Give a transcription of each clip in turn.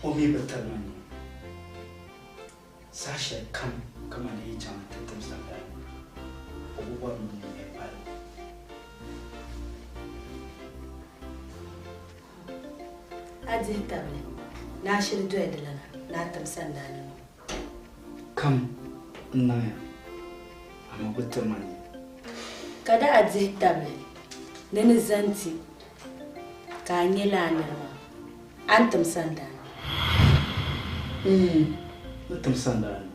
O mi bi tiri ma nuu. Saha shɛli kam kamani yi chaŋ ti tim sandani maa, o bi bɔri ni o nyɛ pali. A dihi tabili ni a shiri doli di lana ni a tim sandaani nuu. Kam n-niŋya, amaa o bi tiri ma nuu. Ka daa a dihi tabili ni ni zani ti ka a nyɛ lala nira maa, a ni tim sandaani? Iin, n ni tim sandaani.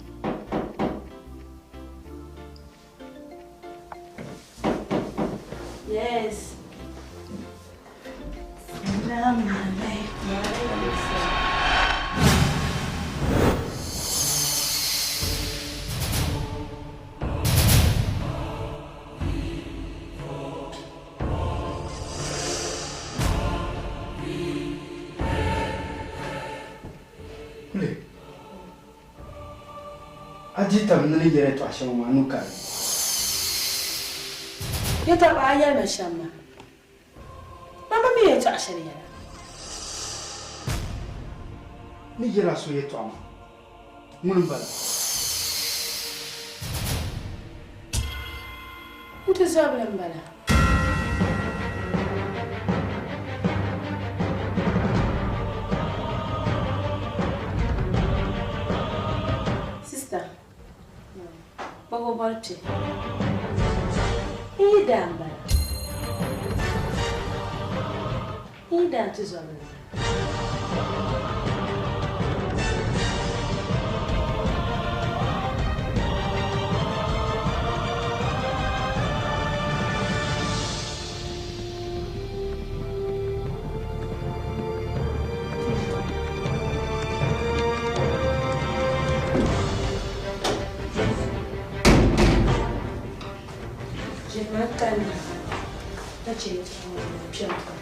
Yes. Salaam alaikum. Wa alaikum salam. Kuli, a di tab ni ni yɛli yɛtɔɣ shɛŋa maa, a nuu ka di ni. Yɛtɔɣa a yɛli ma shɛm maa, man bi mi yɛtɔɣ shɛli yɛla. N ni yɛl a so yɛtɔɣa maa, ŋuni m-bala? N tizɔbili m-bala. Sista, kpɔbɔ bɔri kpe. N yi daa m-bala. N yi daa tizɔbili m-bala. Ʒinima kanna ka chɛ kpɛm pam.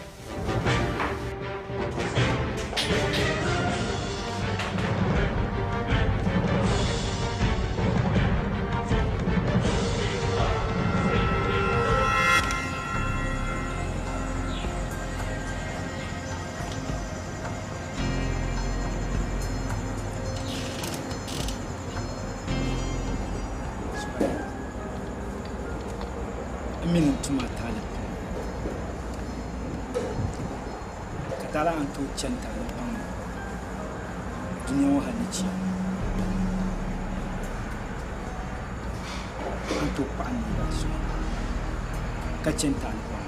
N mi ni n tuma taali pam. Ka taali a ni tooi chani ti a ni baŋ ni dunia ŋɔ hali ni chiya a ni tooi kpaɣi niriba sɔŋ ka chani ti a ni baŋ.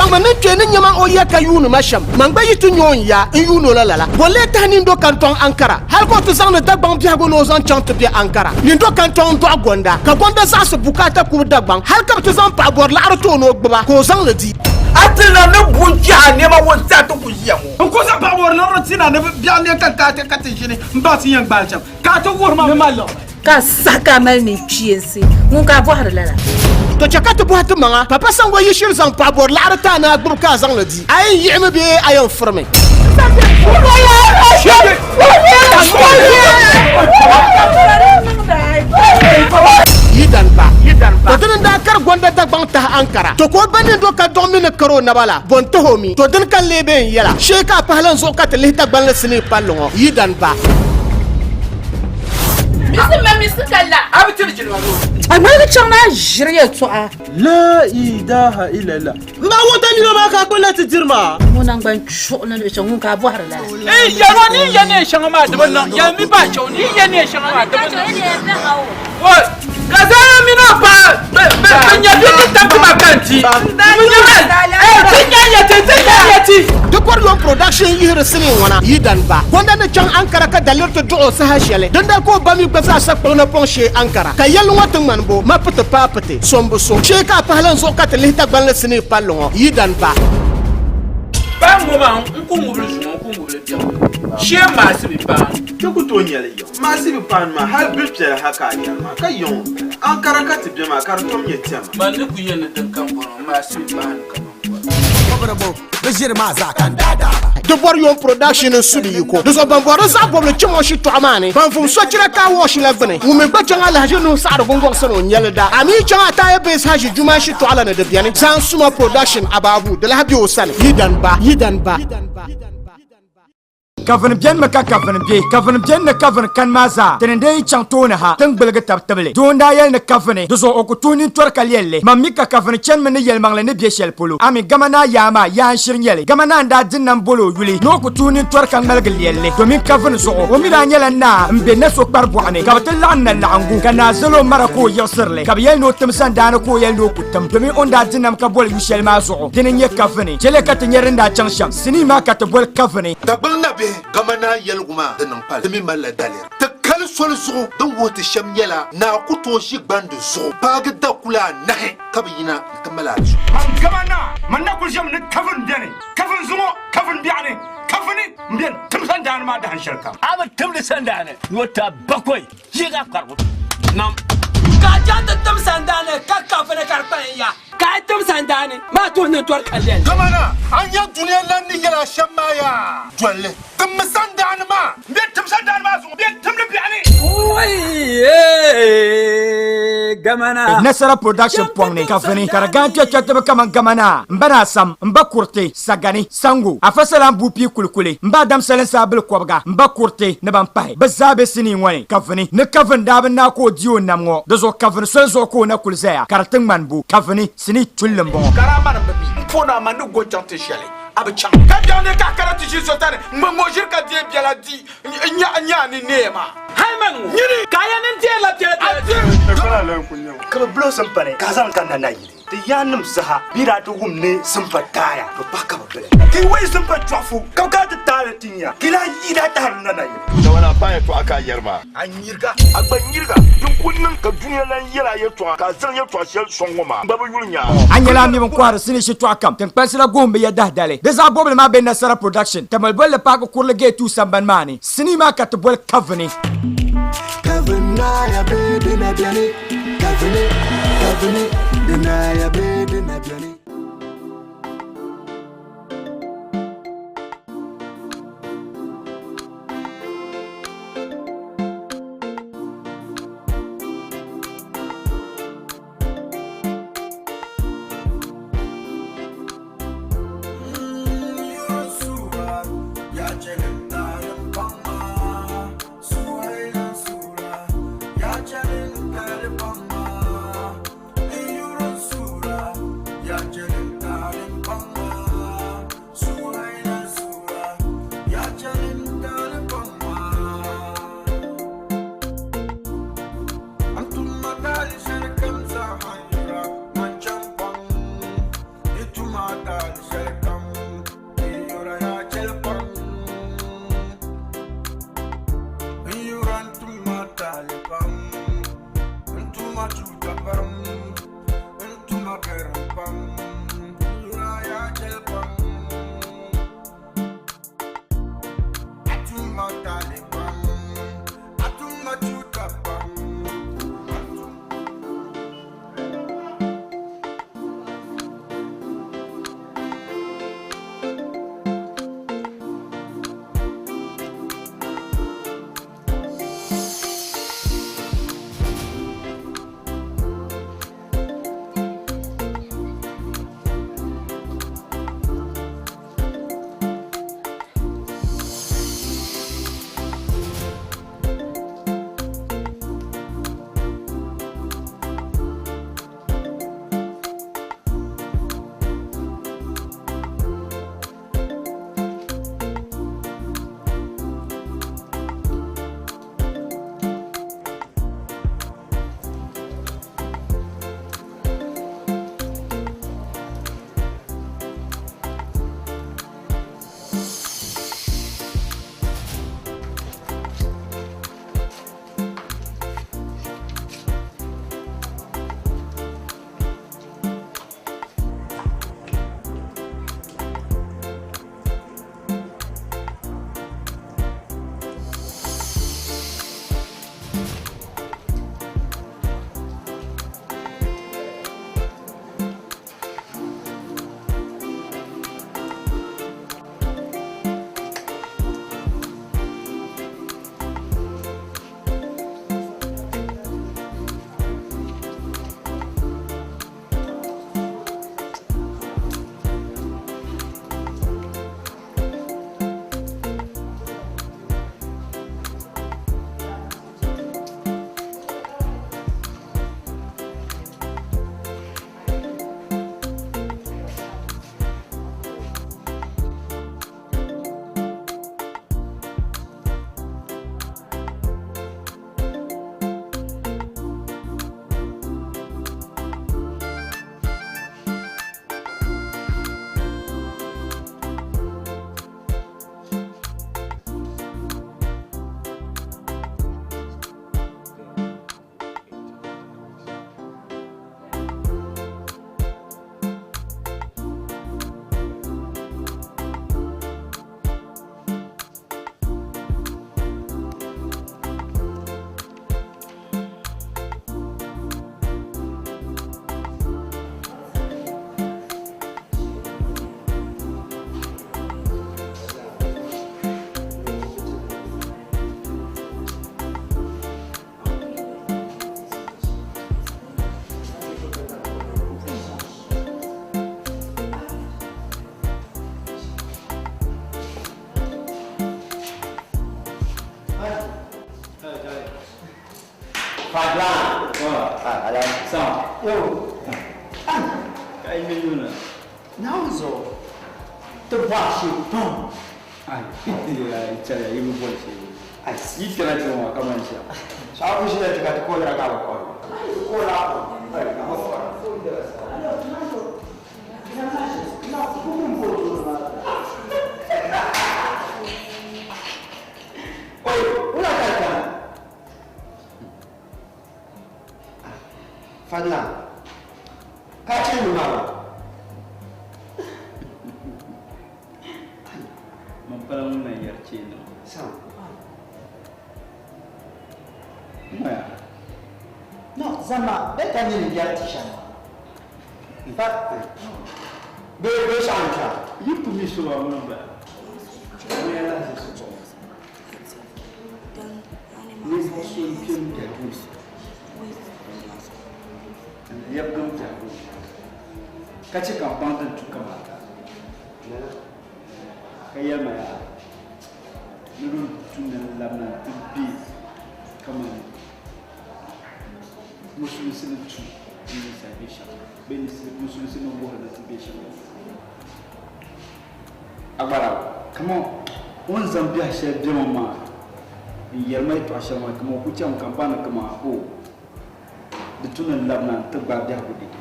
Baŋmi ni kpee ni nya ma o ya ka yuuni ma shɛm, man gba yi ti nya o n ya n yuuni o la lala. Bɔ n-lee tahi Nindo Kantɔŋ Ankara hal ka o ti zaŋdi Dagbaŋ biɛhigu ni o zaŋ chaŋ ti be Ankara? Nindo Kantɔŋ n-dɔɣi Gonda, ka Gonda zaɣisi bukaata kubu Dagbaŋ hal ka bɛ ti zaŋ paɣa bɔri laɣiri ti o ni o gbiba ka o zaŋ li di. A ti na ni bu n-kpɛhi a nɛma ŋɔ n-ti a ti ku ʒiya ŋɔ. N ku zaŋ paɣa bɔri liɣiri ti na ni biɛɣu ne ka ka ti ʒini m-baɣisi yɛn gbaali shɛm, ka a ti wuhi ma ni ma liɣiri. Ka a saha ka a mali ninkpiensi, ŋun ka a bɔhiri lala? To chɛ ka ti bɔhi ti maŋa, Papa Sango yi shiri zaŋ paɣa bɔri laɣiri ti a ni a gbibi ka a zaŋ li di, a yɛn yiɣimi bee a yɛn firimi? Yi dan ba. To dini n-daa kari Gonda Dagbaŋ tahi Ankara. To ka o ba nindo ka dɔɣi mi ni kari o naba la, bɔ n-tahi o mi? To dini ka n lee bee n-yɛla? Shee ka a pahi lan zuɣu ka ti lihi Dagbanli sinii palli ŋɔ. Yi dan ba. Misi ma misi ka la. A bi tiri jilima noo. A ŋmaligi chaŋ ni a ʒiri yɛltɔɣa. La ilaha illallah. M ba wunta nina maa ka a kpani na ti diri maa. Ŋɔ naŋgban chuɣu ni luɣi shɛli ŋun ka a bɔhiri lala. Ee yɛli o ni yi ya neen shɛŋa maa di bi niŋ. Yɛlimi ba chɛ o ni yi ya neen shɛŋa maa di bi niŋ. Oi! Ka Zara mini o paɣa bɛ nya bɛ ni tam ti ma ka n di. Bɛ nya ma ee ti nya ya ti ti nya ya ti. Di bɔri Yoon Production yihiri sinii ŋɔna yi dan ba. Gonda ni chaŋ Ankara ka daliri ti duɣi o saha shɛli. Dindali ka o ba mi gba zaa sa kpuɣi napɔŋ shee Ankara. Ka yɛlli ŋɔ ti ŋmani bo, ma piti paai piti, so m-bi so. Shee ka a pahi lan zuɣu ka ti lihi Dagbanli sinii palli ŋɔ yi dan ba. Paɣa ŋɔ maa n ku ŋubili zuŋɔ n ku ŋubili biɛɣu shee maasi bi paai. Ti ku tooi nyɛli yiŋ. Maasi bi paani maa, hal bil piɛla ha ka a yɛri maa, ka yiŋ m-bala. Ankara ka ti be maa ka di tom nyɛ tɛma. Man ni ku yɛli ni din kam bɔŋɔ, maasi bi paani kaman bɔri. Bɛ ʒiri maa zaa ka n daa daa ba. Di bɔri Yoon Production n-su di yiko. Di zuɣu ban bɔri di zaɣ bɔbili cham o shitɔɣu maa ni. Ban vum sochira car wash la gbuni, ŋun mi gba chaŋ alahaji Nuhu Saɣiri Gungɔŋ sani o nyɛli da. A mi chaŋ Ataya Base Haji Juma shitɔɣu la ni di beni. Zan Suma Production Ababu di lahi be o sani. Yi dan ba. Yi dan ba. Kavini benimi ka kavini be, kavini beni ni kavini kani maa zaa, ti ni dee yi chaŋ tooni ha, ti ni gbuligi tab tibili. Doo n-daa yɛli ni kavini, di zuɣu o ku tuhi nintɔri ka lɛli li. Man mi ka kavini chanimi ni yɛlimaŋli ni be shɛli polo. Ami, gama naa yaa maa, yaa n-shiri nyɛ li. Gama naa n-daa di nam boli o yuli ni o ku tuhi nintɔri ka ŋmaligi lɛli li. Domin kavini zuɣu, o mi daa nyɛla naa m-be na so kpari bɔɣu ni, ka bɛ ti laɣim na laɣiŋgu, ka naa zali o mara ka o yiɣisiri li, ka bɛ yɛli ni o tim sandaani ka o yɛli ni o ku tim, domin o ni daa di nam ka boli yu shɛli maa zuɣu. Dini n-nyɛ kavini. Chɛliya ka ti nya din daa chaŋ shɛm. Sinii maa ka ti boli kavini. Dagbaŋ nabihi kaman naa yɛligu maa di niŋ pali, ti mi malila daliri. Ti kali soli zuɣu din wuhi ti shɛm nyɛla naa ku tooi ʒi gbandi zuɣu paagi dakula anahi ka bi yina nti mali a zuɣu. Man gama naa, man na kul ʒiɛmi ni kavin beni, kavin zuŋɔ, kavin biɛɣuni, kavini m-beni tim sandaani maa dahin shɛlikam. A bi timdi sandaani nyɔta bakɔi. Yiga kparigu nam. Ka a chaŋ ti tim sandaani ka kafuni ka di kpalim ya, ka a tim sandaani maa tuhi nintɔri ka lɛli. Kamana a nya dunia lan ni yɛl a shɛm maa yaa, doli li. Timmi sandaani maa. M be tim sandaani maa zuŋɔ, bɛ timdi biɛɣuni. Nasara Production pɔŋ ni ka vini ka di gaan kpɛrikpɛritiba kaman Gamanaa, M ba Naa Sam, M ba Kuriti, Sagani, Sango, Afa Salam Buupii Kulikuli, M ba Adam Salinsaa Bili Kɔbiga, M ba Kuriti ni ban pahi. Bɛ zaa be sinii ŋɔ ni ka vini ni ka vini daa bi naai ka o di o nam ŋɔ, di zuɣu ka vini soli zuɣu ka o na kuli zaya ka di ti ŋmani bo ka vini sinii tulli m-bɔŋɔ. Karaama nim bi mi. M po ni a ma ni go chaŋ ti shɛli, a bi chaŋ. Ka biɛɣu ne ka a kana ti ʒi so sani ŋ-ŋme o ʒiri ka deei biɛla di n-nya a ni neei maa. Hal man ŋɔ, Nyini! Ka a yɛn ni deerila biɛla biɛla di. Ka bɛ bili o simpani ka a zaŋ ka Nanayili. Ti yaannim saha bɛ daa ti wum ni simpa taaya, bɛ pahi ka bɛ bili. Ka yi wai simpa chɔɣifu, ka bɛ kana ti taai li ti nya, ka yi lahi yi daa tahiri na na yili. Dama a paai yɛtɔɣa ka a yɛri maa. A nyiriga, a gba nyiriga, din ku niŋ ka dunia lan yɛl a yɛtɔɣa, ka a zaŋ yɛtɔɣ shɛli sɔŋ ŋɔ maa, n gba bi yuli nya a. A nyɛla a mi bin kɔhiri sinii shitɔɣu kam, tiŋkpansi la guhim bi ya dahidali. Di zaɣ bɔbili maa be Nasara Production, Tamale bolli paaki kurili gate 2 sambani maa ni. Sinii maa ka ti boli Kavini. Kavin naaya bee di na beni. Kavini, kavini, di naaya bee di na beni. Fadlan. Oh, sawa. Yo. Ka yi yuna. Nauzo. Ti bɔhi shee pam. Ai, ai, chaya, yi bi bɔhi shee. Ai, yi kpɛla kpɛ ŋɔ kaman shɛm. So a ku ʒila ti ka ti koolira ka bi kooli. Koola ai, ka bi kooli. Oi, wula ka kana? Fadlan, ka chani maa ba? Man pala ŋun na yɛri chee nima. Sam. Ŋɔya. No, zama bɛ ka nini yɛri ti shɛm maa. Fa, bɛ bɛ shɛŋa kpɛra. Yi pumi soba ŋuni m-bala. Ŋɔya lahi ʒi so Ninvuɣ so n-kpe m biɛhigu ni n-lɛbigi m biɛhigu ni ka chɛ ka m baŋ din tu kamaata, ka yɛli ma yaa ni din tu ni n labina nti be kaman musulinsi ni tu ni ninsal be shɛm bee musulinsi ni wuhiri ni ti be shɛm. Agbara, kaman o ni zaŋ biɛhi shɛli bɛ ma maa n-yɛli ma yɛtɔɣ shɛli maa, kaman o ku chami ka m baŋ ni kaman o di tu ni n labina nti gbaai biɛhigu dede.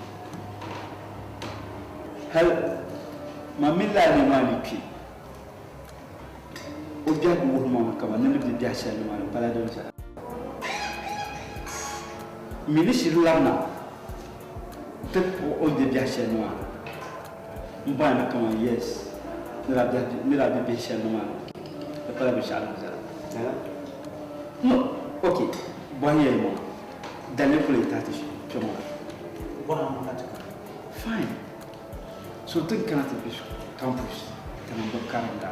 Hal man mini lala nir maa ni kpi, o biɛhigu wuhi ma mi kaman ni ni be biɛhi shɛli ni maa di pala din viɛla. M mi ni shiri labina nti kpuɣ o ni be biɛhi shɛli ni maa m-baŋ ni kaman yes, ni daa be biɛhi shɛli ni maa di pala binshɛɣu din viɛla. No, ok, bɔhim ya yimaŋa, daliri kuli yi tahi ti kpe ŋɔ na. Bɔhim ka ti kana. Fine. So ti ni kana ti be campus ti niŋ bi karinda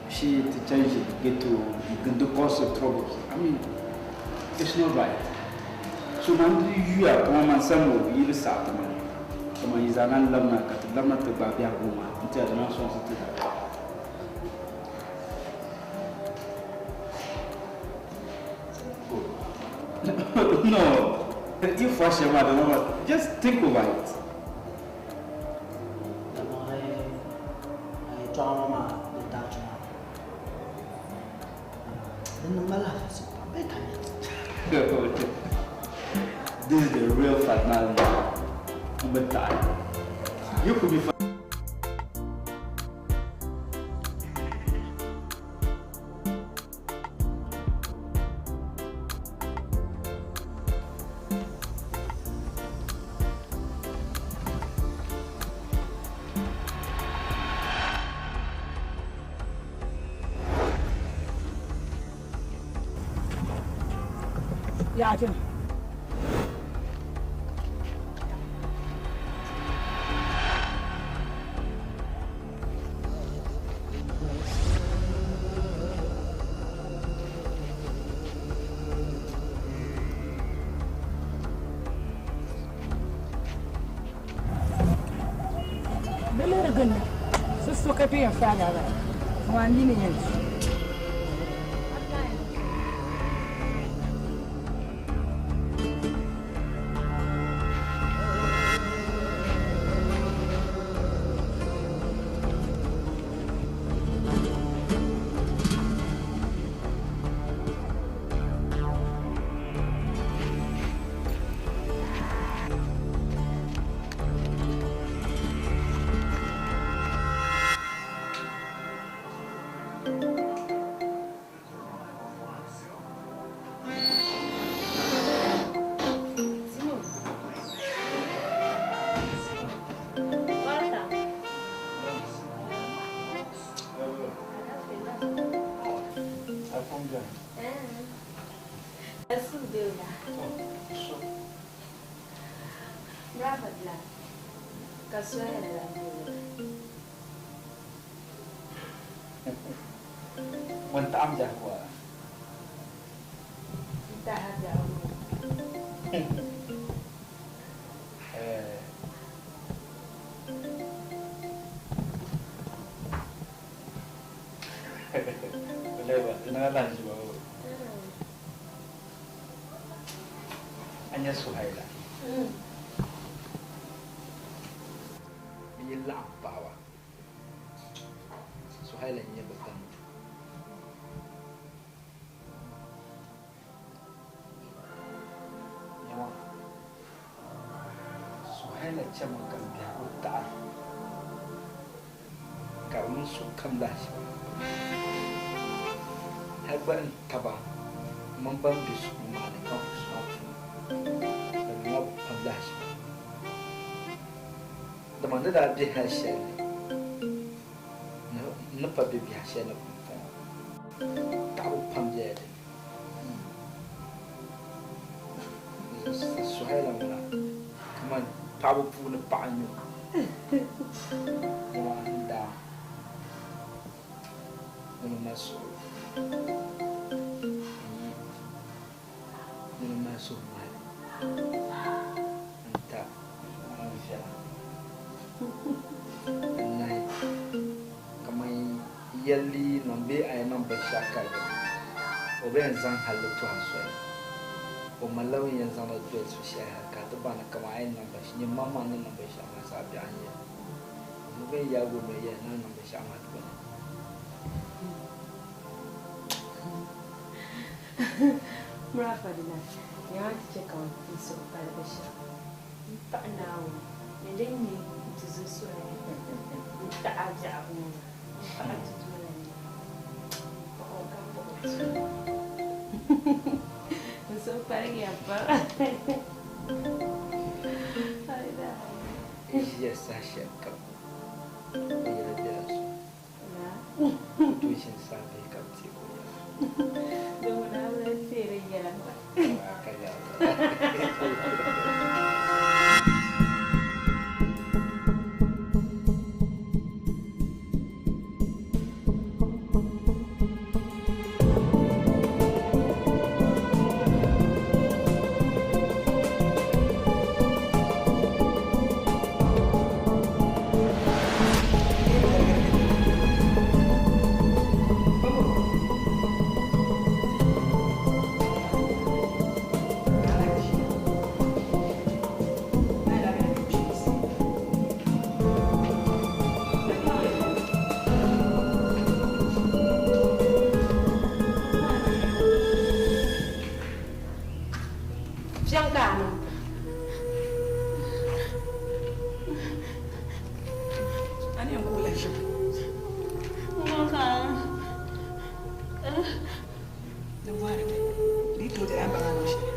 shee ti chani ʒi ghetto n-gindi cause of troubles. I mean, it's not right. So man di yuya kaman man sani ŋɔ yi bi saɣi ti ma kaman yi zaa naan labina ka ti labina ti gbaai biɛhigu maa n-ti a di naan sɔŋsi ti zaa. No, if I share my just think over it. This is the real Fatman. Number time. You could be. Ya tini. Bilirgin su suka fi yin fada ba. Wani ne yanzu. nya Suhaila. Bɛ yi laɣim paɣaba, Suhaila n-nyɛ bɛ baŋda. Nyama, Suhaila chɛmi ka m biɛhigu taɣi ka di niŋ sokam lahiʒiba. Hal gba n taba mini ban be sukuu maa ni campus maa puuni, bɛ niŋla pam lahiʒiba. Dama ni daa be hal shɛli ni, n ni pa be biɛhi shɛli ni pumpɔŋɔ, taɣibu pam bela di ni. Suhaila ŋuna kaman paɣiba puuni paɣa n-nyɛ o. Dama n daa ni mali suɣulo n-yi ni mali suhumahili n-ta n viɛla n-nahi kaman yɛlli yi niŋ bee a yi niŋ binshɛɣu ka di bi niŋ, o bi yɛn zaŋ hal li tuhi a soli. O malila o ni yɛn zaŋdi doli so shɛli hal ka a ti baŋ ni kaman a yi niŋ binshɛɣu, nyini maŋmaŋ ni niŋ binshɛɣu maa zaɣ biɛɣu n-nyɛ li. O mi bi yɛn yaagi o noli yɛli ni a ni niŋ binshɛɣu maa ti bi niŋ. Mura Fadila, nyaŋ a ti chɛ ka n suhu paligi shɛm. M paɣ Naawuni ni din nyɛ n tizo Suhayla n-taɣ a biɛhigu ŋɔ maa, m paɣ a tutuo la n-nyɛ a. M paɣ o ka paɣ o tuo. N suhu paligiya pam. N ʒiya saha shɛlikam, o yɛla bela so. O tooi ʒini saha bihi ka bɛ teegi o yɛla. Domin a bi lahi teeri yɛla gba. Ka lala. Fiɛŋ ka a niŋ. A ni yɛn ku la ʒim. Di bɔhiri mi, di yi tooi ti a ni baŋ a niŋ shɛli.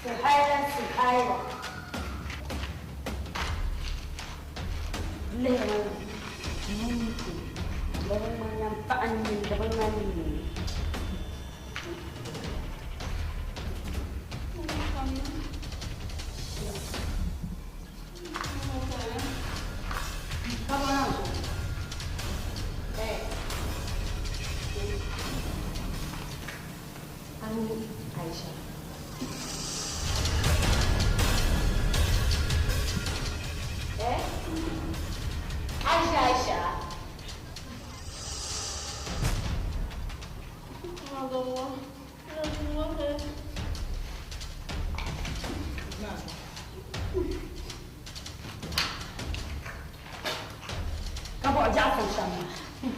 Suhaila, Suhaila. Lihiri ŋun di bi ŋmanila m paɣa nini, di bi ŋmani nini. Aisha. Eh? Aisha, Aisha. Ka bɔɣi Jaafar shɛm maa,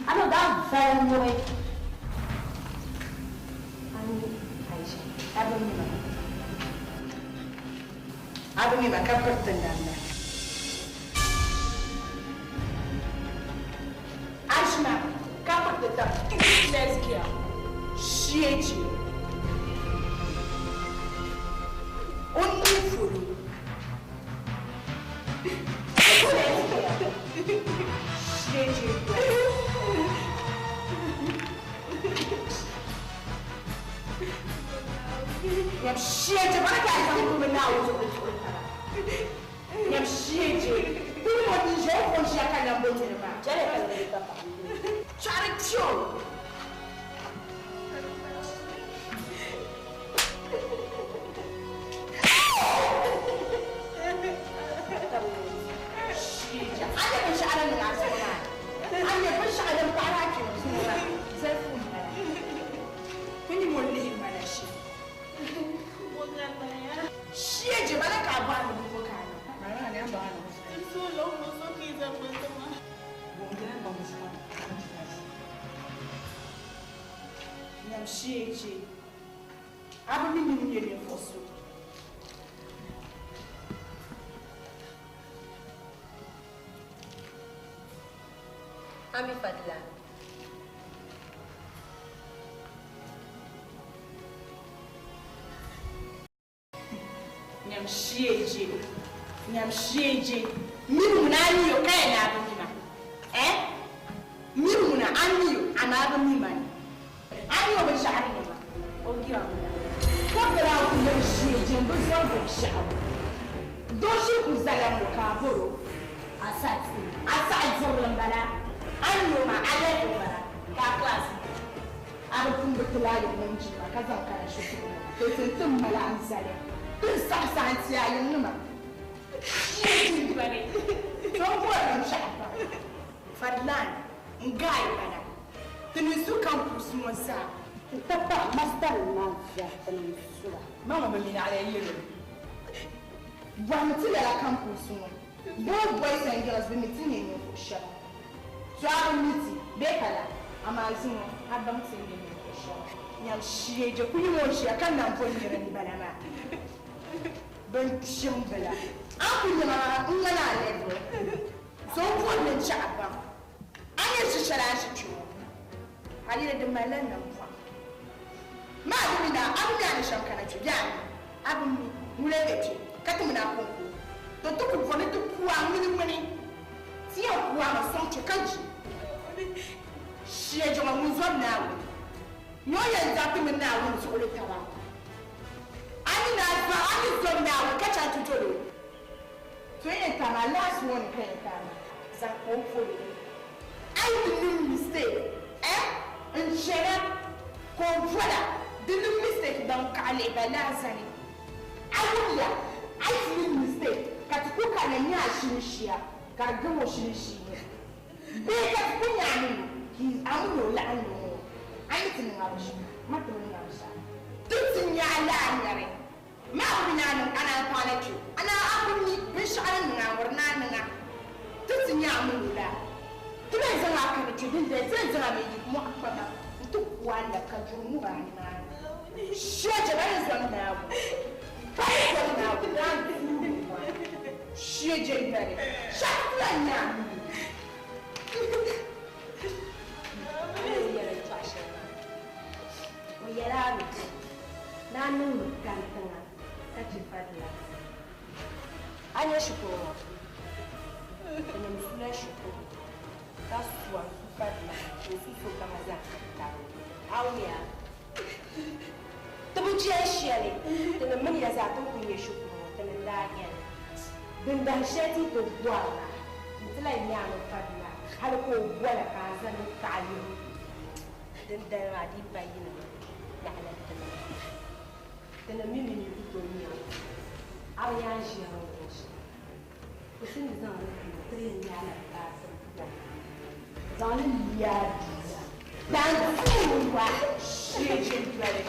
a ni daa vali nuhi. Aisha, a bi mi ba. A bi mi ba ka piri ti namda. Aisha, ka piri ti tam. Useless girl. Shieji. O ni furu. Useless girl. Nyam shieje bana ka zaŋ ti mini Naawuni zuɣu zuɣu taba. Nyam shieje. Kuli ŋɔ ni ʒe o ko ʒiya ka nambo niri maa. Chari ti o. Shieje. A nyɛ binshɛɣu din niŋ a zuɣu maa. A nyɛ binshɛɣu din paɣiri a kpɛma zuɣu maa. Zalifu m-bala. Kuli ŋɔ lihi m-bala shee. Shieje bana ka a bɔhiri ni bɛ bo ka a niŋ. Nyam shieje. A bi mi ni nyɛ ninvuɣ so. Ami Fadila. Nyam shieje. Nyam shieje. Miri ŋuna a mi o ka yɛn a bi mi ma. Eh? Miri ŋuna a mi o amaa a bi mi ma ni. A mi o binshɛɣu ni ma. O gira ŋuna. Ka bɛ daa ku nyam shieje m-bi zɔri binshɛɣu. Doo shiri ku zala ŋɔ ka a bɔr o. A saɣi dirili m-bala. A mi o maa, a level m-bala. Ka a class m-bala. A bi pun bi ti laayiri mini jilima ka zaŋ kana shikuru ŋɔ to ti n-ti mali a n-zali ti n saɣi saɣi n-ti a yiŋnima. Shee ti doli to n bɔri binshɛɣu pam. Fadlan, n gaai bala. Ti ni su campus ŋɔ zaa. N ti pahi master nim maa zaa ti ni su ba. Ma ŋɔ bi mi naɣila yɛlo. Bɔhimi ti lala campus ŋɔ. Both boys and girls bi mi ti nyɛ ninvuɣ shɛba. To a bi mi ti bee ka la, amaa zuŋɔ a baŋ ti ni nyɛ ninvuɣ shɛba. Nyam shee je ku yi ŋɔ ʒiya ka nam bo nira m-bala maa. Bɛn kpim bila. A ku nya ma n-ŋmani a level. So n bɔri ni n chɛ a baŋ. A ni ʒi shɛli a ʒi kpe ŋɔ. Hali di malila nambɔɣu. Maa bi mi na a bi mi a ni shɛm kana kpe bee a mi? A bi mi ŋuna be kpe ka ti mini a kɔŋko. To ti ku bɔri ni ti ku a ŋmini ŋmini. Ti yɛn ku a mi sɔŋ kpe ka ji. Shɛjɛŋɔ ŋun zɔri Naawuni nyɛ o yɛn zaŋ ti mini Naawuni zuɣuli taba. A ni na zaŋ a ni zɔri Naawuni ka chaŋ ti dol o. To yɛn taai maa last warning ka yɛn taai maa zaŋ kpa o polo. A yi ti niŋ mistake eh n chana ka o bɔla di niŋ mistake ban kaɣi lihi ba laa zani. A wumya a yi ti niŋ mistake ka ti ku ka na nya a shini shia ka di gam o shini shii ni bee ka ti ku nya a ni no a mi ni o laɣim ni ŋɔ a ni ti niŋ a bi shɛm ma ti bi niŋ a bi shɛm. Ti ti nya a laa nyari maa bi mi ni a niŋ a naan paɣi na kpe a naan a bi mi binshɛɣu ni niŋ a ŋɔ di naan niŋ a ti ti nya a mi ni o laa ti bɛn zaŋ a kani kpe dindali ti yɛn zaŋ a mi yi mɔɣu kpama n-ti ku a labi ka duri ŋub a nimaani. Shɛja ba ni zɔri Naawuni ba ni zɔri Naawuni naan tuuli ŋɔ shɛja m-bali shɛba ku lan nya a mi ni A ni yɛli yɛtɔɣ shɛli maa, o yɛl a mi ni a niŋmi kantiŋa ka chɛ Fadila. A nya shikuru ŋɔ? Tinim sula shikuru ka su a su Fadila ka o su sokam zaa ka ti tari o. A wumya? Ti bi chɛ shɛli, tinim mini ya zaa ti ni kul nya shikuru ŋɔ, ti ni daa nya li. Din dahin shɛli ti yi ti bɔri la, n ti lahi nya a mini Fadila hali ka o bɔla ka a zani n-kaɣi yihi o. Dindali maa di yi pa yinima naɣila tinim. Tinim mi mi ni ku tooi nya o. A bi nya a ni ʒiya ŋɔ luɣ shɛli. O simdi zaŋ li pili o ti yɛn nya a la baasi pɔm. Zaŋ li lia a bia. Dan tuui wa shee doli.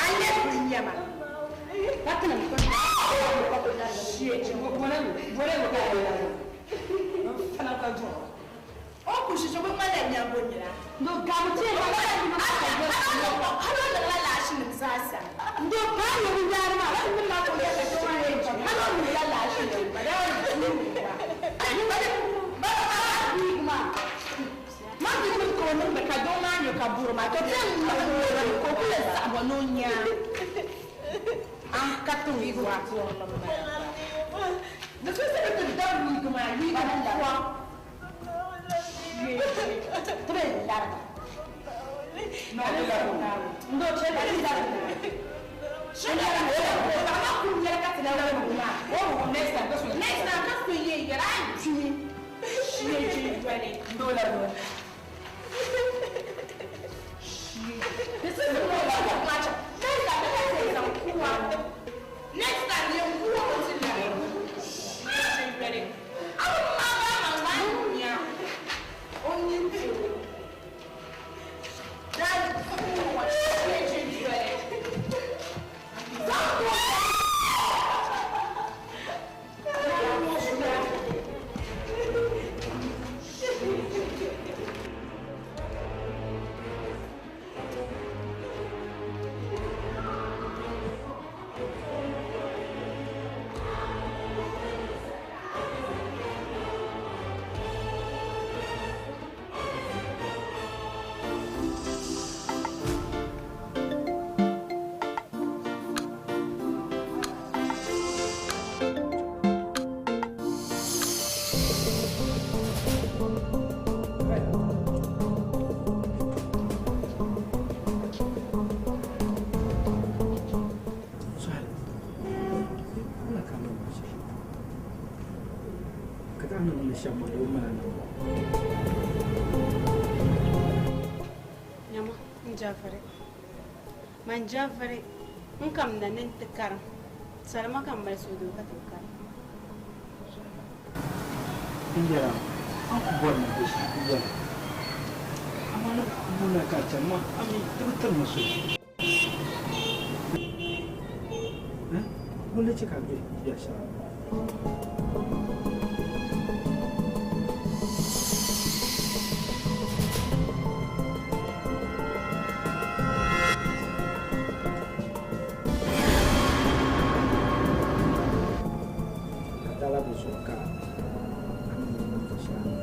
A nyɛ bini nyɛma ka tinim shee. O ku ʒi bi ŋmanila nyambo nira. Hal o niŋla laashinim zaasa. Hal o niŋla laashinim Ma di niŋ ka o niŋdi ka doo maa nyo ka buri maa, to ti yɛn ŋmahi o ka o ku yɛn saɣi bo ni o nya a ni ka ti wa. Di so sani ti dabi wiigi maa, wiigi pɔŋ ti bɛ larigi. Ndo chɛli Next time, ka so yɛ yɛra a kpimi shie jindɔli. Ndo la do. This is more like a match. Next time, let us say some kuwa. Next time, you kuwa until you shie jindɔli. Awo mama mama nya. Only two. That kuwa shie jindɔli. Nyama, n jafari. Man jafari, n kamda ni ti karim. Salima ka m mali suhudoo ka ti bi karim. N yɛra, an ku bɔri ma bɛ yɛla. Amma na muna ka chani ma, ami di bi tiri ma soli. Wula chɛ ka bɛ ya shɛŋa. Ka dala bi zuɣu ka a ni niŋ shɛli.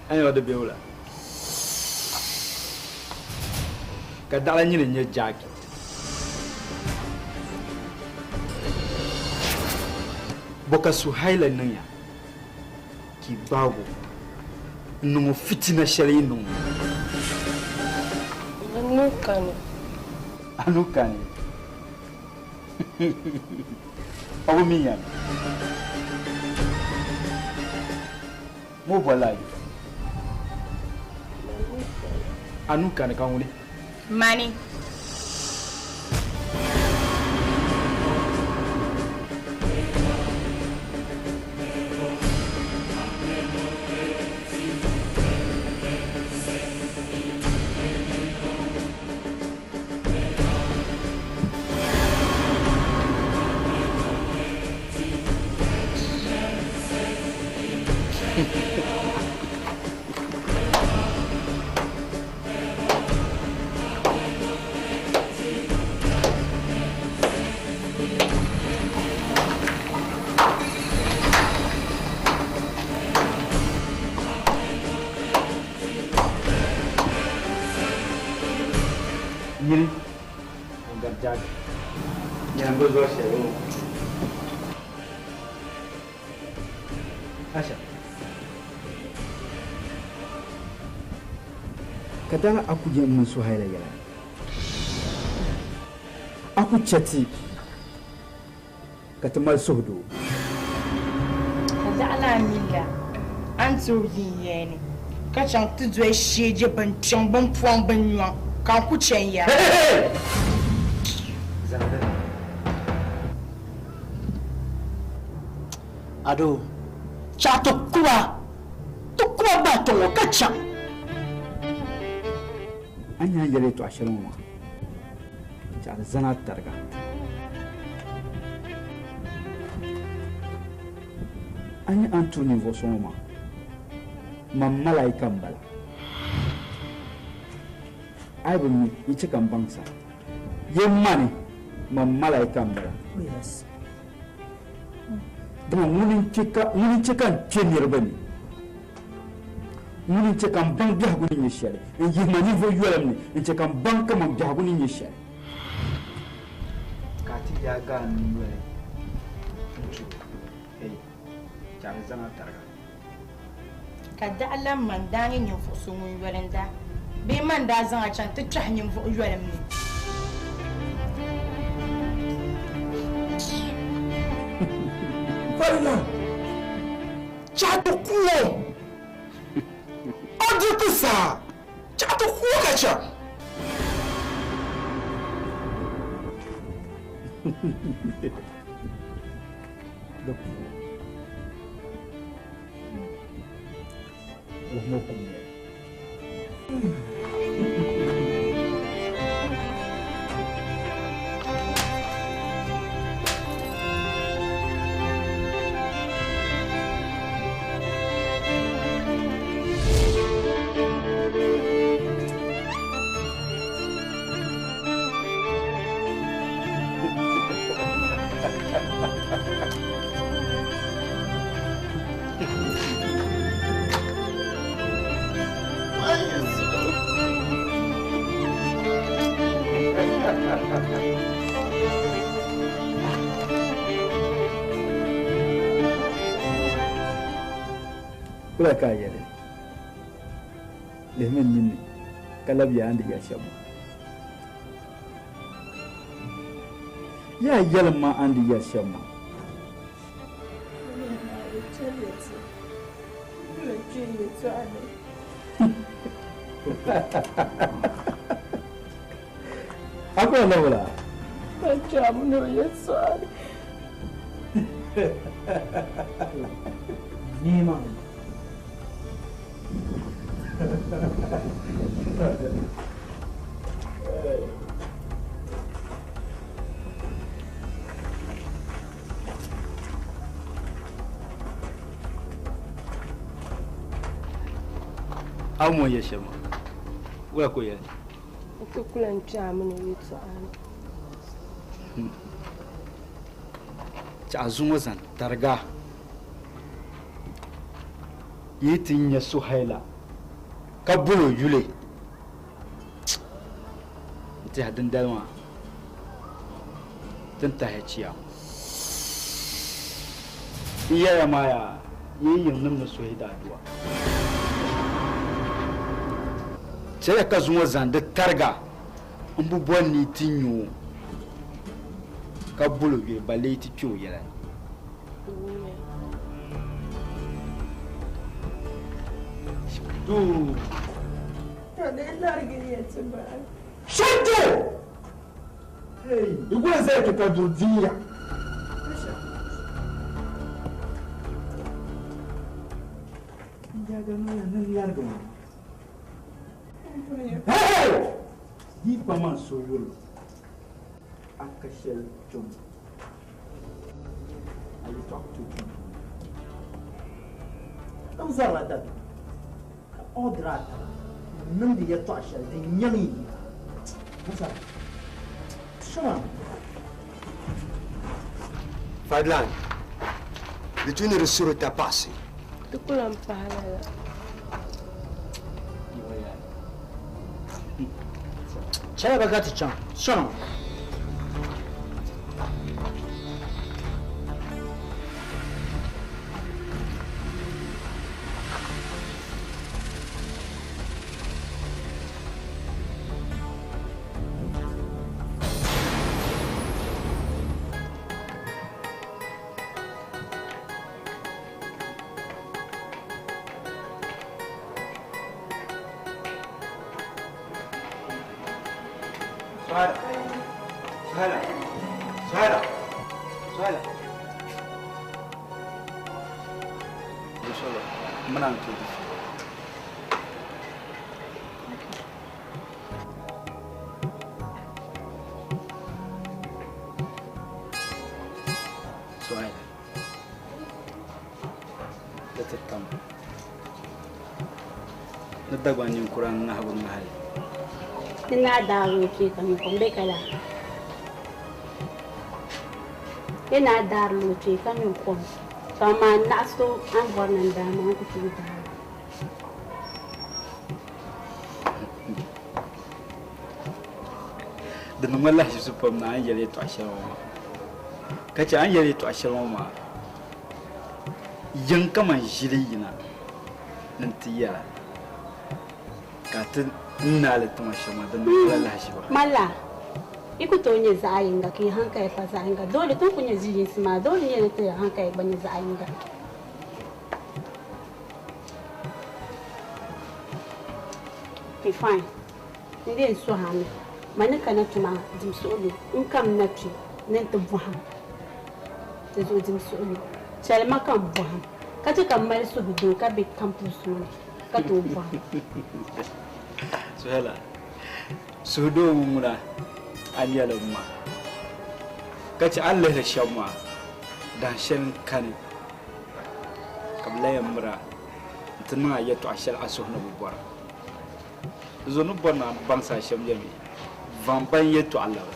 A di be wula? Ka daɣila nyini n-nyɛ Jaaki. Bɔ ka Suhaila niŋ ya ka yi gbaag o n-niŋ o fitina shɛli yi niŋ o? A nuu kani. A nuu kani. O bi mi ya mi. Mo bɔla yi. A nuu kani ka ŋuni? Mani. Nyini ŋun gari jaagi. Nyini n-bi zɔri shɛli o. Asha. Ka daa a ku yɛn mini Suhaila yɛla ni a ku chɛ ti ka ti mali suhudoo. Ka daɣila a mi la a ni tooi yi n ya ni ka chaŋ ti doli shee je binkpiŋ bimpɔŋ binyɔŋ ka n ku chɛ n ya. Ado, chaɣ ti kuba, ti kuba bahi tiŋ ŋɔ ka chaŋ. A ni nya yɛli yɛtɔɣ shɛli ŋɔ maa, chaɣ di zani a tariga. A nya a ni tuhi ninvuɣ so ŋɔ maa, man malaika m-bala. A yi bi mi, yi chɛ ka m baŋ sa. Yi mani, man malaika m-bala. Dama ŋuni n-chɛ ka n kpe niriba ni? Ŋuni n-chɛ ka m baŋ biɛhigu ni nyɛ shɛli? N-yihi ma ninvuɣ yolim ni, n-chɛ ka m baŋ kaman biɛhigu ni nyɛ shɛli. Ka a ti yaagi a nuu noli n-tu hei, chɛ a ni zaŋ a tariga. Ka daɣu lan man daa nyɛ ninvuɣ so ŋun yolinda bee man daa zaŋ a chaŋ ti kpɛhi ninvuɣ yolim ni. Farida, chaɣ ti ku o! O di ti saa, chaɣ ti ku o ka chaŋ! Di ku o. Wuhimi o kum noli. Wula ka a yɛli? Lihimi n ninni ka labi ya a ni di yɛli shɛm maa. Yaa yɛlim ma a ni di yɛli shɛm maa. A ku la wula? Nima. A mo yɛ shɛm maa, wula ka o yɛli? N ti ku lan kpe a mini o yɛtɔɣa ni. Chɛ a zuŋɔ zani tariga. Yi ti nya Suhaila. Ka boli o yuli n tɛha dindali maa ti ni tahi chiya. N yɛliya maa yaa yi yiŋnim ni suhi daadua. Chɛliya ka zuŋɔ zaŋ di tariga m-bi boli ni yi ti nya o ka bol o yuli, balle yi ti kpe o yɛla ni. Shante! Hey, igwe zai ki ka durdiya. Ya gano ya nan yarga ma. Hey! Yi pa man so yolo. Aka shell jom. A yi tɔɣa to tum. N zɔrila dabi ka ɔdira a taba n-niŋdi yɛtɔɣ shɛli din nyaŋ yi yiŋa. Musa, soma. Fadlan, di tu ni di suri tapaɣisi. Di ku lan pahi lala. Chɛliya ba ka ti chaŋ. Soma. Suhaila, Suhaila, Suhaila, Suhaila. Muna n tooi. Suhaila, di ti tam ni Dagbaŋ ninkura ŋahibu ŋahili. Ti naa daagi o kpee ka nyɛ kom be ka la. Ti naa daari o kpee ka nyɛ kom. To amaa naɣ so a ni bɔri ni n daai maa n ku tooi daai. Di niŋ ma lahiʒibisi pam ni a ni yɛli yɛtɔɣ shɛli ŋɔ maa, ka chɛ a ni yɛli yɛtɔɣ shɛli ŋɔ maa yiŋ kaman ʒili yina ni nti yɛla, ka a ti naai li tiŋa shɛm maa, di niŋ ma la lahiʒiba. Malla, yi ku tooi nyɛ zaɣ yiŋga ka yi haŋkaya pa zaɣ yiŋga. Doole ti ni ku nyɛ ʒi yinsi maa, doole nyɛla ti haŋkaya gba nyɛ zaɣ yiŋga. Okay, fine. N dee n suhi a mi, ma ni kana tuma dim suɣilo, n kam na kpe ni n ti bɔhim di zuɣu dim suɣilo. Chɛli ma ka m bɔhim, ka chɛ ka m mali suhudoo ka be campus ŋɔ ni ka tooi bɔhim. Suhela, suhudoo ŋɔ ŋuna a nyɛla m ma, ka chɛ a ni lihiri shɛm maa, dahin shɛli n-kani ka bɛ lan yɛn mir a nti niŋ a yɛtɔɣ shɛli a suhu ni bi bɔra. Di zuɣu ni bɔri ni a baŋsi a shɛm yɛmi, vaŋ ban yɛtɔɣa labi,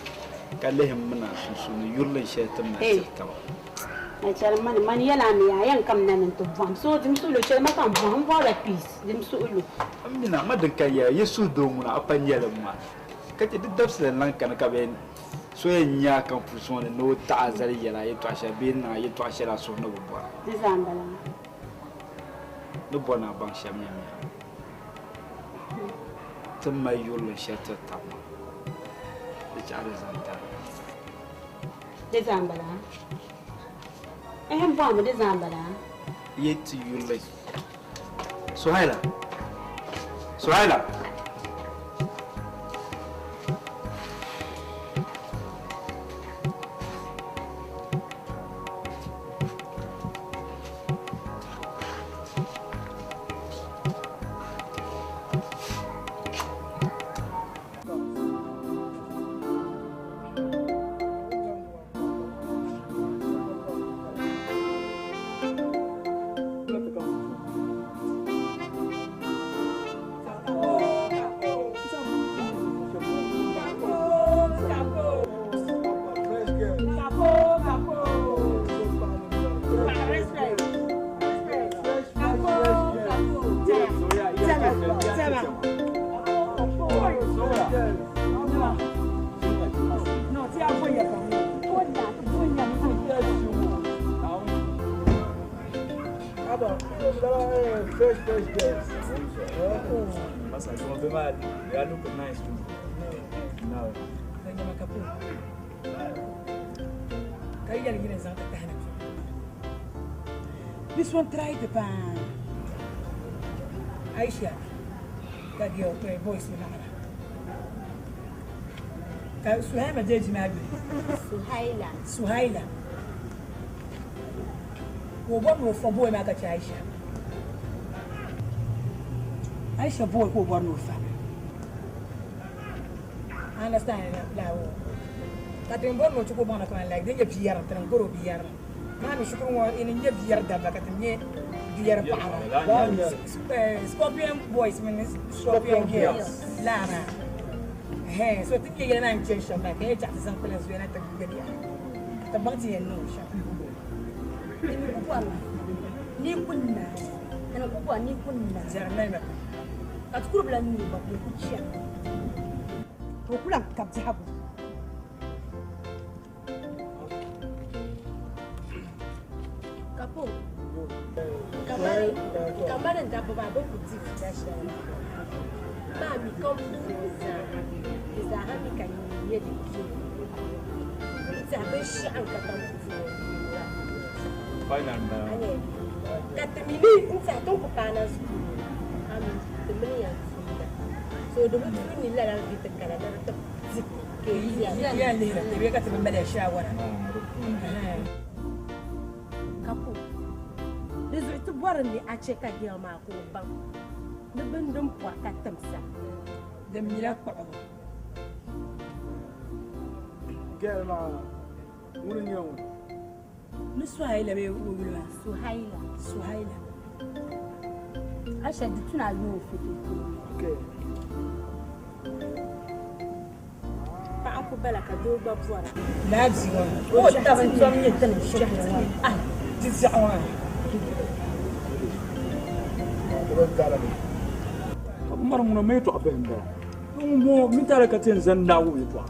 ka lihi m mini a sunsuuni yurilim shɛli ti ni na tiri taba. Na chɛli mani, mani yɛli a mi a yɛn kam na ni n-ti bɔhim. So dim suhilo chɛli ma ka m bɔhim, m bɔrila peace, dim suhilo. M mina, ma din ka yɛli, yi suhudoo ŋuna a pa nyɛli m ma, ka chɛ di dabisili n-lan kani ka bɛ so yɛn nya a kampusi ŋɔ ni ni o taɣi a zali yɛli a yɛtɔɣ shɛli bee n-niŋ a yɛtɔɣ shɛli a suhu ni bi bɔra. Di zaa m-bala maa. Ni bɔri ni a baŋ shɛm nyamiya, ti ni mali yurilim shɛli tiri tab maa, di chaɣ di zaŋ tari. Di zaa m-bala. Ɛhɛm bɔhimi di zaa m-bala. Yi ti yurili. Suhaila! Suhaila! Aba, fresh, fresh girls. Masa, you want to be mad? They look nice too. No. Nyama kapu. Kai yali yine zan ta tahna. This one try to pan. Aisha. Ka girl play voice ni mara. Ka Suhaima jeji ma bi. Suhaila. Suhaila. Wo bo no fo boy ma ka cha Aisha. Aisha boy ko bo no fa. Understand la wo. Ka tin bo no chuko bana kan like de biyar tan goro biyar. Ma mi shukru wo in nye biyar da ba ka tin nye biyar pa ara. Scorpion boys men Scorpion girls. La na. Hey, so tin ye na nchen sham ba ke cha san kula zuwa na ta gugari. Ta bang ti no sha. Ni kunna. Kana kubwa ni kunna. Jarmai ma. Ka tukuru bila ni ba ku kuchia. To kula kabzi habu. Kapo. Kamari kamari ndabo ba bo kuti fidasha. Ma mi kampu za. Za hami kan ye de ki. Za be shan ka kampu. Final na. Katimini nta to ku pana su. Ami timini ya tuna. So do mutu ni la la vita kala da ta ke ya. Ya ne da be ka tabi mala shawara. Kapo. Dizu tu boran ni a che ka gel ma ko ban. Ni bindin pwa ka tamsa. Da mira ko. Gel ma wuni nyawo. Ni Suhaila be wulma. Suhaila. Suhaila. Aisha di tuna yo foto. Okay. Pa an ku bala ka do ba bora. La bi wa. O ta ban tom nye tan shi. Ah, di zawa. Mara muna me to abin ba. Mo mi tare ka tin zan dawo yi to.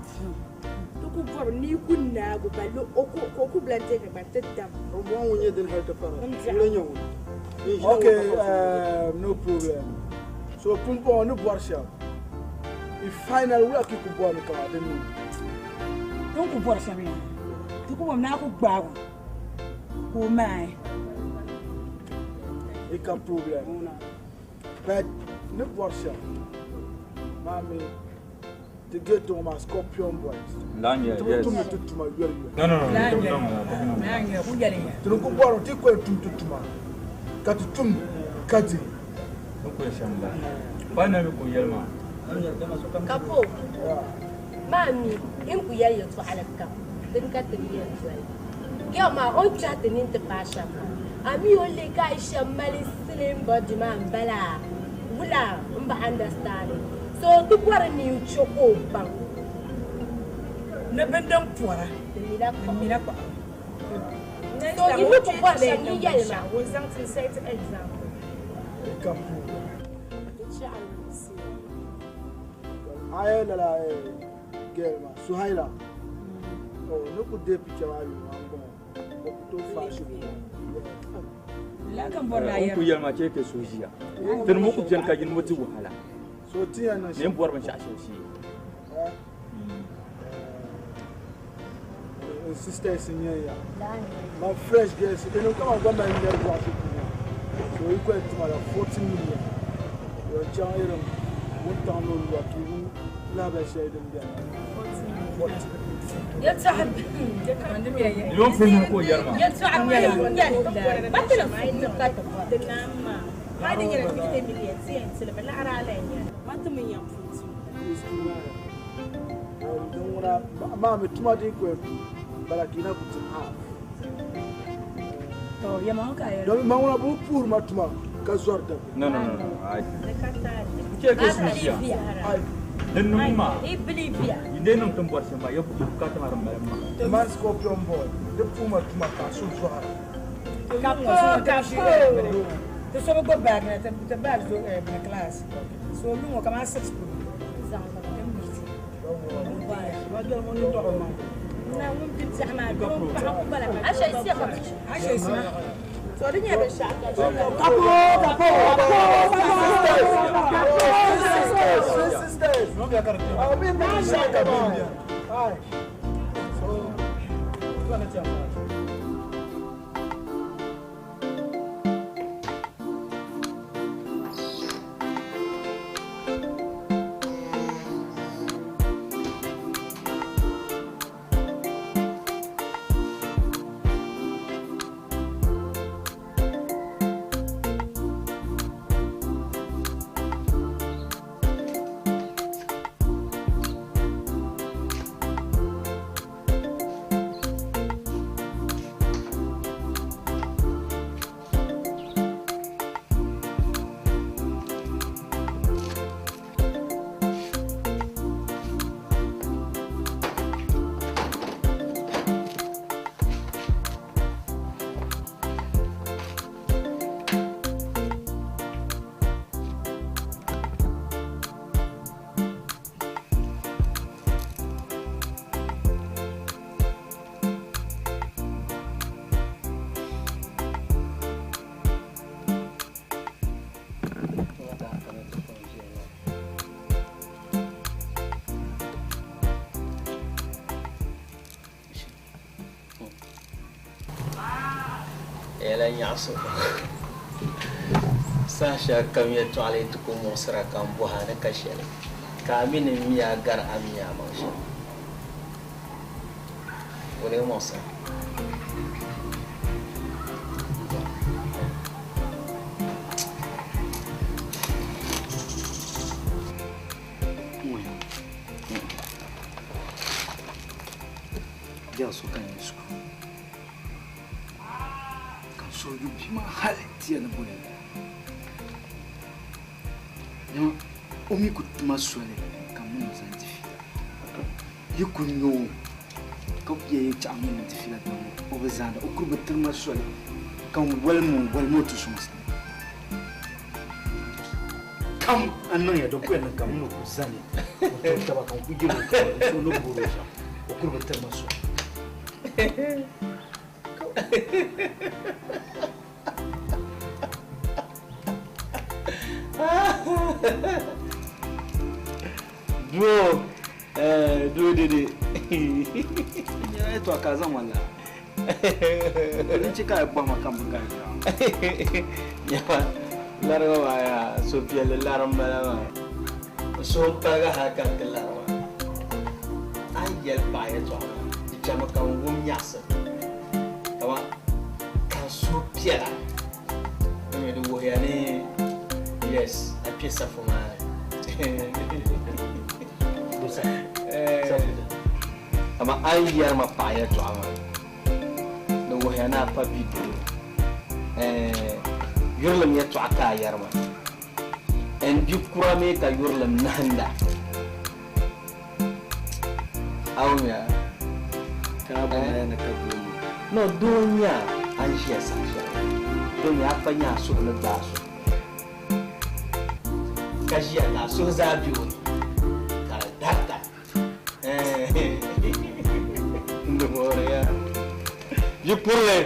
Ku bor ni kunna go ballo o ko ku blante ka ba tedam. O mo wonye den halta fara. Wala. Okay, no problem. So pumpo no borsha. If final we ki ku bo no ka de ni. Don ku borsha mi. Tu ku na ku gba ko. Ko mai. E ka problem. But no borsha. Mami to get to my Scorpion boys. Lanya, yes. No, no, no. Lanya, ku yale. To ku boro ti ko tum tutuma. Ka tutum kati. Ko shamba. Ba na mi ku yelma. Kapo. Mami, in ku yale to alaka. Din ka tiye to. Girl ma on chat ni te pasha. Ami o le ka isha mali slim body man bala. Wula mba understand. So tu bora ni choko bang. Ne bendam pora. Mira ko. So you look for sham ni yelma. Wo zang ti set example. Kapo. Aye la la girl ma Suhaila. Oh no ku de picture ayu ma bon. Ko to fashion. La kan bora ya. Ku yelma che ke sojiya. Tin mu ku jan ka jin mutu wahala. So tiya na shi. Ne buwar ban shi a shi. Sisters in here. My fresh girls, they don't come and go my nerve wash. So you go to my 14 million. Your child won't download what you love I share them there. يا صاحب اليوم فين ko yarma. يا صاحب يا ما تلف ما دي يلا 50 مليون سين سلم لا على علينا ما تمن يوم ما متما دي كو balakina kutin half. To ya ma ka ya. Don ma wona bu pour ma tuma ka zorda. No no no. Ai. Ke ke sujiya. Ai. Den numa. I believe ya. Inde num tum borse ma yo ka ta maram ma. Man Scorpion boy. De pour ma tuma ka su zoara. Ka po ka po. To so go back na te bag zo na class. So lu mo kama 6 pro. Ma gel mo ni to ma. عشا يسيخ عشا يسيخ So di nyɛ binshɛɣu ka Kapo, kapo, kapo, Sisters, Yɛla nyaɣisim saha shɛli kam yɛltɔɣali yi ti ku muɣisira ka m bɔhi a ni ka shɛli ka a mi ni m mi a gari a mi a maŋ shɛm. O lee muɣisira. Biɛɣu so ka n yi shikuru ka n suhu yu bia maa hali ti yɛn ni boli n Dama o mi ku tuma soli ka m mini o zaŋ di fiila. Yi ku nya o ka o yɛn chaɣ m mini o di fiila dama o bi zaanda, o kuli bi tiri ma soli ka n wolimi o, wolimi o ti sɔŋsim. Kam a niŋ ya din ku yɛn niŋ ka m mini o ku zani o tiri taba ka n ku yɛl o ka n suhu ni boori o shɛm, o kuli bi tiri ma soli. Doo, eh, doo dede. Nyɛla yɛtɔɣa ka a zaŋ ma laa. Din chɛ ka a yi bɔhi ma ka m bi gari laa. Nyama, lariga maa yaa, suhupiɛlli lari m-bala maa. N suhu m-paligi hal ka n ti lari maa. A ni yɛli paɣa yɛtɔɣa maa, di chami ka n wum nyaɣisim kaman ka n suhu piɛla. Di mi di wuhiya ni yes, a kpe safu maa ni. Kaman a ni yɛri ma paɣa yɛtɔɣa maa, di wuhiya ni a pa bidoo. Yurilim yɛtɔɣa ka a yɛri ma. N bi kura mi ka yurilim nahinda. A wumya? No, doo n-nyɛ a, a ni ʒiya saha shɛli. Doo n-nyɛ a pa nya a suhu ni gbaai so ka ʒiya ka a suhu zaa be o ni ka di darita. N-di mooriya. Yi kurili.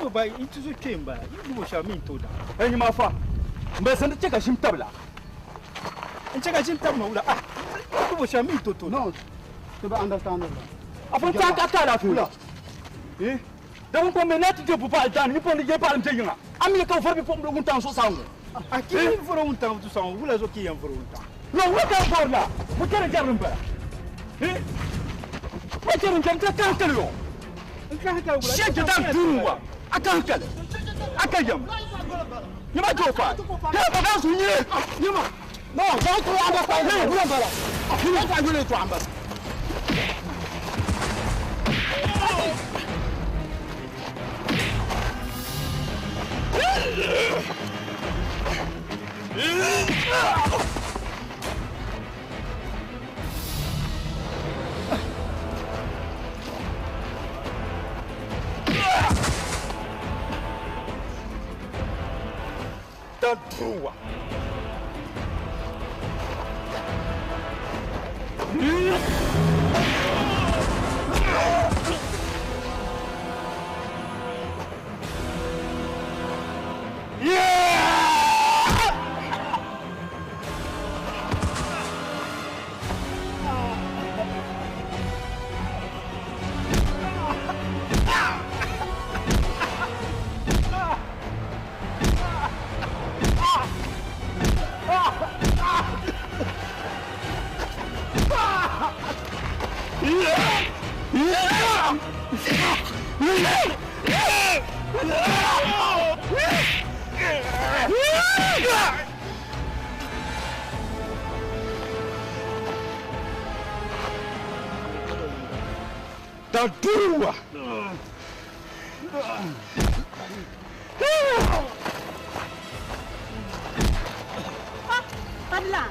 to ba n tuzo kpee n bala yi gbubi shɛli mi n to da. Ɛ nyima fa n bɛ sandi chɛ ka ʒim tabila. N chɛ ka ʒim tabi ma wula ah yi gbubi shɛli mi n to to. No, to be understand la. A fɔ n taa ka taa laafee wula. Eh? Da kun pɔn mɛ n'a ti je bu paɣa daani ni pɔn di je paɣa n je yiŋa. A mi ka fɔri bi pɔn bi wuntaŋ zuɣusaa ŋɔ. A ki n fɔri wuntaŋ zuɣusaa ŋɔ wula zuɣu ki yɛn fɔri wuntaŋ. No, wula ka fɔri la? Mo chɛri jɛri n bala. Eh? Mo chɛri jɛri tɛ kan kali yɔ. N kan kali wula. Shɛ jɛta duuru wa. A kan kali. A ka yam. Nyima jɔ fa. Kɛ ba ka su nye. Nyima. No, don't you understand? Hey, wula bala. Wula ta yole to amba. Dan duuru wa. Dan duuru wa. Fadila.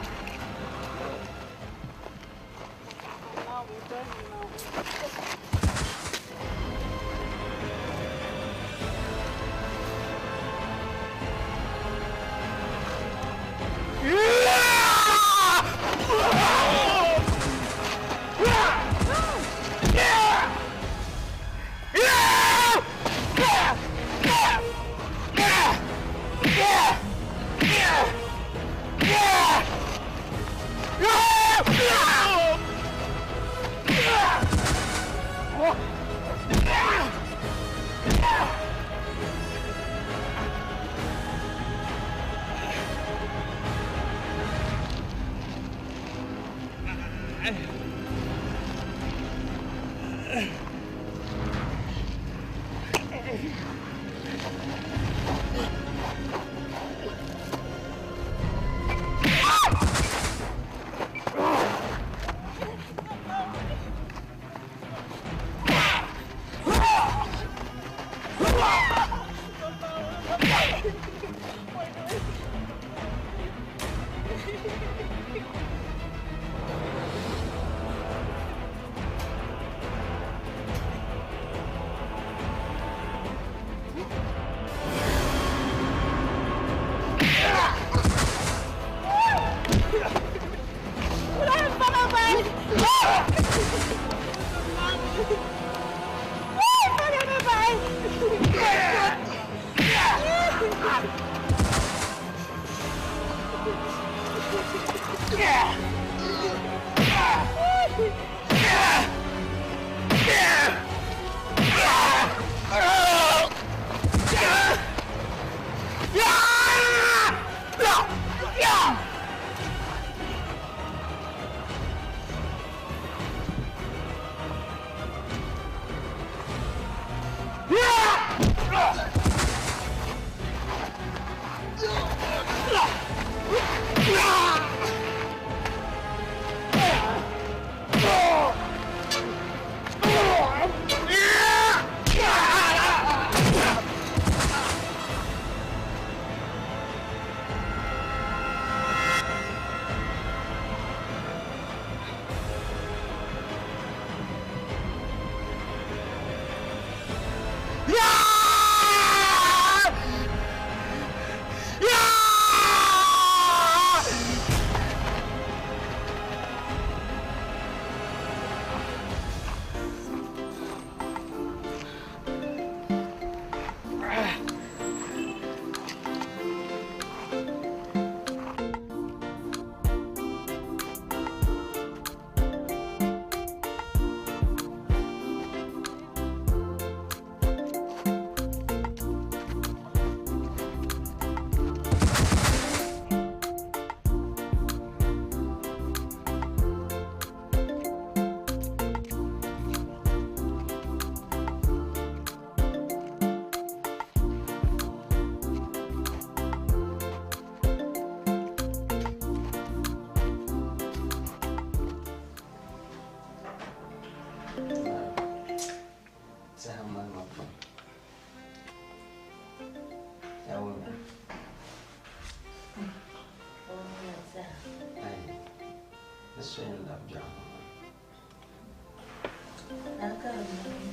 Ni so yɛn labi biɛɣu ŋɔ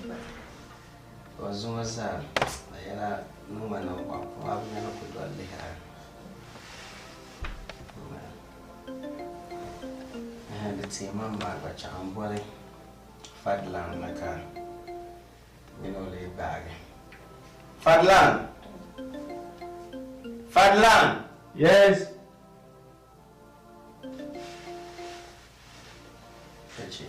maa. O zuŋɔ zaa a yɛla niŋma naŋgban kum, a bi nya ni ku doli lihira. Di teei ma maa gba chaɣ m boli Fadlan na ka mini o lee gbaagi. Fadlan! Fadlan! Yes. Kachi.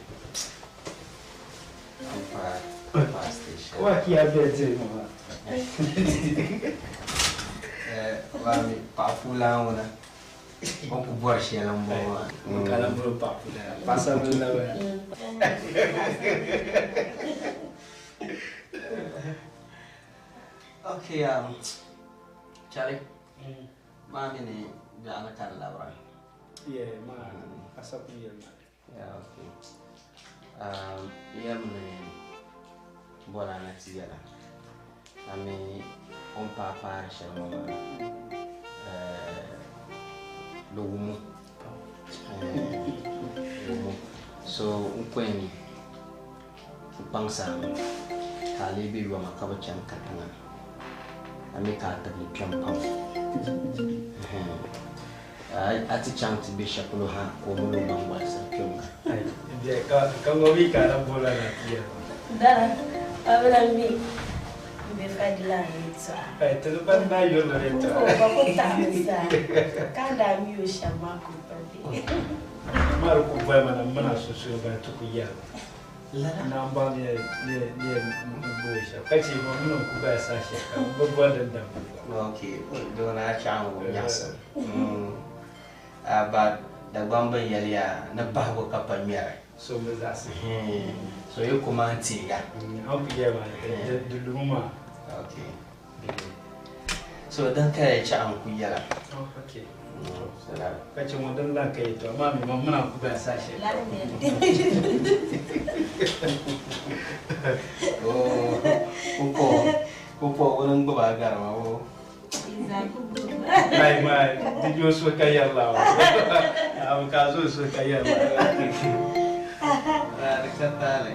An pa station. Wa ki ya be te mo ma. Eh, wa mi paɣa puulan ŋuna. O ku bɔri shɛli m-bɔŋɔ maa. Kala bolo paɣa puulan. Paɣa sabinli la bala. Okay, Charlie. Maa mi ni biɛɣuni ka n labira. Yeah, ma asapu yɛli ma. Yeah, okay. Yɛm ni bɔla na ti yɛla. A mi o ni paai paari shɛli ŋɔ maa, di wumu. Wumu. So n ku yɛn kpaŋsi a mi ka a lee be yoma ka bi chani katiŋa. A mi ka a tibili kpɛm pam. A ti chaŋ ti be shɛli polo ha ka o mini o maŋ gbalisi kpɛm maa. Ka ŋɔ mi ka a lahi boli a na ti yɛli ma. Dara, a bi lahi mi m-be Fadila yɛltɔɣa. Ai, ti ni ban daa yuri la yɛltɔɣa. O ba ku taɣimi zaa, ka a daa mi o shɛm maa ka o pa be. Maa di ku boli ma na m mini a sunsuuni bani ti ku yɛli ma. Lala. Na m baŋ ni yɛn bo shɛm ka chɛ ma mini n ku bali saha shɛli kam m bi boli din damdi zuɣu. Ok, doo naa chaŋ wum nyaɣisim. Ba Dagbamba yɛliya ni bahigu ka pa ŋmɛri. So mi zaɣisi. So yi ku maan teega. A ku yɛli ma di lumu maa. Ok. So din ka ya chaɣ n ku yɛla. Ok. Ka chɛ ŋɔ din lan ka yɛtɔɣa maa mi ma mini a ku bali saha shɛli. Pupɔ ŋuni n-gbubi a gari ma o. Mai mai, di yo so ka yɛri la o. Abu ka zo so ka yɛri la. Di ka taali.